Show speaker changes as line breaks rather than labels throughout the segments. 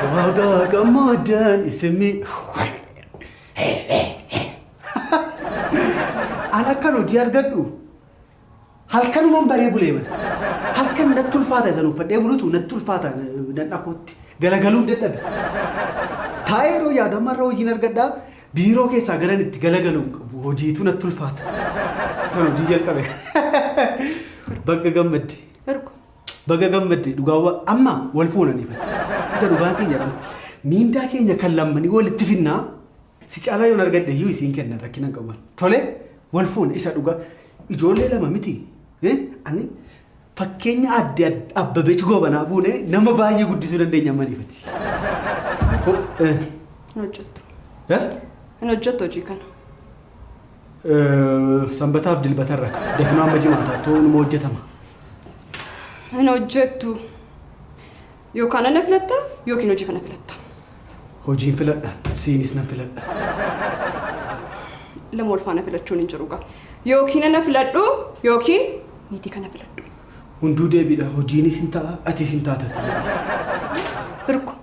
Baga gammadan isinmi. An akkan hojii argadhu halkanumaan baree bulee mana. Halkan natti ulfaata isan uffadhee bulutu natti ulfaata dadhakootti galagaluun dadhabe. Taa'ee yeroo yaadu amma irra hojiin argadhaa biiroo keessaa garan itti galagaluun qabu hojiitu natti ulfaata. Isan hojii jalqabe. Bakka gammadde. Baga gammadde dhugaawwa amma wal fuunaniifati. Isa dhugaan siin jedhama. Miindaa keenya kan lammanii walitti finnaa si caalaa yoon argadhe iyyuu isiin kenna rakkina hin qabu. Tole wal fuuna isa dhugaa ijoollee lama miti. Ani fakkeenya adde Abbabeech Goobanaa buune nama baay'ee guddisuu dandeenya ammaniifati.
Hin hojjettu. Hin hojjettu hojii kana.
Sanbataaf dilbatarra dafnoo amma jimaataatti numa hojjetama.
Hin hojjettu. Yookaan ana filatta yookiin hojii kana filatta.
Hojiin filadha. Siinis nan filadha.
Lama wal faana filachuun hin jiru gaa. Yookiin ana filadhu yookiin niitii kana filadhu.
Hunduu deebiidha. Hojiinis hin ta'a, atis hin taatati.
Hirko,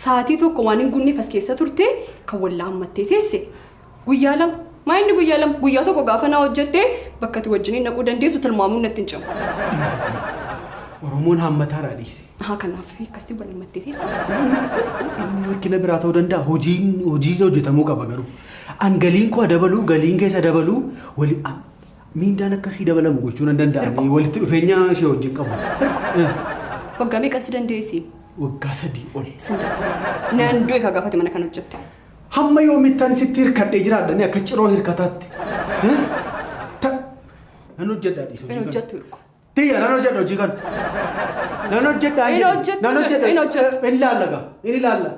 sa'aatii tokko waan hin gunneef as keessa turte kan wallaa hammattee teesse. Guyyaa lama. Maa inni guyyaa lama? Guyyaa tokko gaafa naa hojjettee bakka ati wajjiniin naquu dandeessu tilmaamuun natti hin cimu.
Oromoon hammataadha dhiise.
Haa kanaaf akkasitti wal hammattee teessa.
Inni rakkina biraa ta'uu danda'a. Hojiin hojjetamuu qaba garuu. An galiin koo dabaluu, galiin keessa dabaluu, wali miindaan akkasii dabalamu gochuu nan danda'a. Walitti dhufeenya ishee wajjin qabu.
Hirko. Waggaa meeqa si dandeessi?
Waggaa 3 ol.
Sin dadhabamas. Nan du'e ka gaafate mana kana hojjette.
Hamma yoomittaan sitti hirkadhee jiraadhanii akka ciroo hirkataatti. Nan hojjedhaa dhiisuu.
Hin hojjettu Hirko.
Tiyya nan hojjedha hojii kana. Nan hojjedhaa.
Hin hojjettu.
Nan hojjedha.
Hin hojjettu.
Hin ilaalla gaa. Hin ilaalla.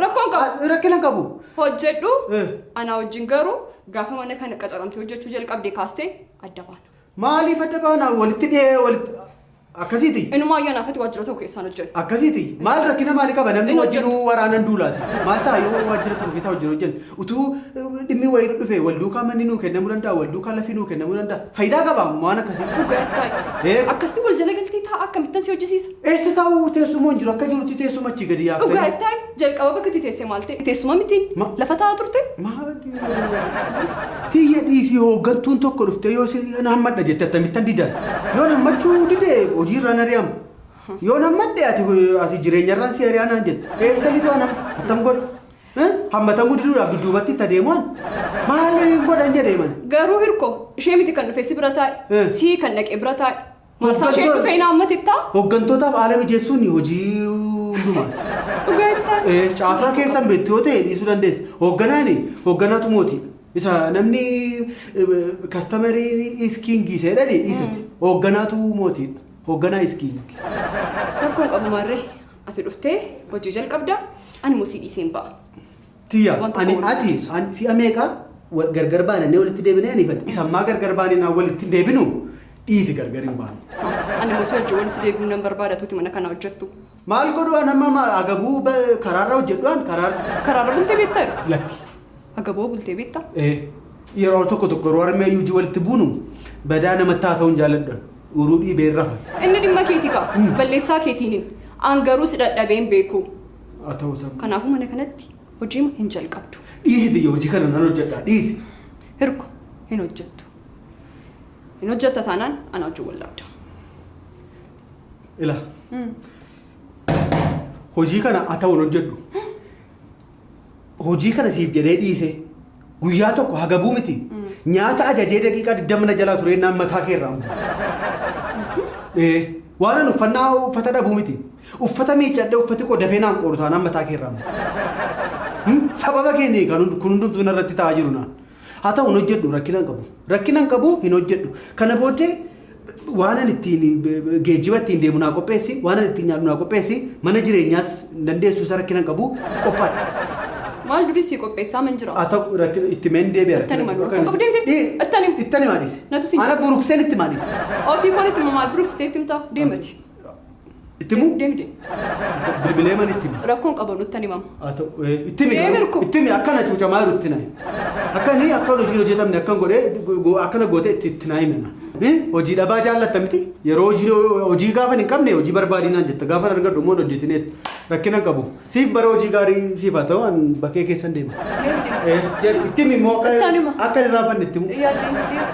Rakkoon qabu.
Rakkina qabu.
Hojjedhu. Anaa wajjin garuu gaafa mana kana qacaramtee hojjechuu jalqabdee kaastee adda baana.
Maaliif adda baana? Walitti dhiyee walitti akkasiiti.
Inumaa ayyaana afati waajjira tokko keessaan hojjennu.
Akkasiiti. Maal rakkina maalii qaba namni wajjinuu waraanan duulaati. Maal ta'a yoo waajjira tokko keessaa wajjin hojjennu. Utuu dhimmi wayii dhufe wal duukaa manni nuu kennamuu danda'a, wal duukaa lafi nuu kennamuu danda'a. Faayidaa qaba waan akkasii.
Dhugaa taa'i. Akkasitti wal jala galtee taa'a akkamittan si hojjisiisa?
Eessa taa'u teessuma hin jiru akka jirutti teessuma achii gadi yaaftee.
Dhugaa taa'i. Jalqaba bakka itti teessee maal ta'e? Teessuma mitiin lafa taa'aa turte?
Tiyya dhiisii hooggantuun tokko dhuftee yoo isin hammadha jette akkamittan didan. Yoo hammachuu dide hojii irraan ari'amu. Yoo hammadhe ati asii jireenyarraan si ari'aa naan jette. Eessa litu anam attam godha? Hammatamuu diduudhaaf dudduubatti itti adeemuun maal godhan jedhee man.
Garuu Hirko ishee miti kan dhufe si bira taa'e. Sii kan dhaqee bira taa'e. Maal isheen dhufee na hammatittaa?
Hooggantootaaf haala mijeessuun hojii hundumaati.
Dhugaa taa'e.
Caasaa keessan beektu yoo ta'e dhiisuu dandeessa. Hoogganaani hoogganaatu mootii. Isa namni kastamerii iskiingii seedhani dhiisati. Hoogganaatu mootiidha. Hoogganaa iskiingii.
Rakkoon qabu maarree ati dhuftee hojii jalqabdaa ani immoo si dhiiseen ba'a.
Tiyya ani ati si'a meeqa gargar baananii walitti deebinee anifati. Isa ammaa gargar baanee naan walitti deebinu dhiisi gargar hin baanu.
Ani immoo si hojii walitti deebi'uu nan barbaada tuuti mana kana hojjettu.
Maal godhu an amma agabuu karaarra hojjedhu an karaarra.
Karaarra bultee beektaa Hirko?
Lakki.
Agaboo bultee beektaa?
Yeroo tokko tokko yeroo harmee iyyuu walitti buunu badaa namatti haasa'uun jaalladhu. Uruu dhiibee rafa.
Inni dhimma keetii kaa. Balleessaa keetiinin. An garuu si dadhabeen beeku.
Haa ta'u sababa.
Kanaafuu mana kanatti hojii hin jalqabdu.
Dhiisi tiyya hojii kana nan hojjedha dhiisi.
Hirko hin hojjettu. Hin hojjetta taanaan ana hojii wal dhabda.
Ila. Hojii kana haa ta'u hin hojjedhu. Hojii kana siif jedhee dhiise. Guyyaa tokko hagabuu miti. Nyaata ajajee daqiiqaa 20 na jalaa turee naan mataa kee irraa. Waan an uffannaa uffata dhabuu miti. Uffata miiccadhee uffati koo dafee naan qooru taanaan mataa kee irraa. Sababa keenya kan kun hundumtuu narratti taa'aa jiru naan. Haa ta'u hin hojjedhu rakkina hin qabu. Rakkina hin qabu hin hojjedhu. Kana booddee waan an ittiin geejjiba ittiin deemu naa qopheessi, waan an ittiin nyaadhu naa qopheessi, mana jireenyaas dandeessuu isa rakkina hin qabu qophaa'e.
Maal durii si qopheessaa man jira?
Haa ta'u rakkina itti meen deebi'a.
Itti hima rakkoo qabu deebi'e. Itti hima.
Itti hima dhiise.
Natu si.
Ana burukseen itti himaa dhiise.
Ofii koon itti maal buruksitee itti himtaa deemati.
Itti himuu?
Deemi deemi.
Bilbilee man itti hima.
Rakkoon qabu nutti himama.
Haa ta'u itti himi.
Deemi Hirko.
Itti himi akkana cuucamaa jiru itti nahi. Akkani akka hojiin hojjetamne akkan godhee akkana gootee itti naa himena. Hojii dhabaa jaallatta miti? Yeroo hojii gaafa hin qabne hojii barbaadinaan jetta. Gaafa argadhu immoo hojjetineet rakkina hin qabu. Siif bara hojii gaarii siif haa ta'u an bakkee keessan deema.
Deem deem.
Itti himi immoo
Ittaan hima.
akka hin raafanne itti himu.
Yaaddeen deem.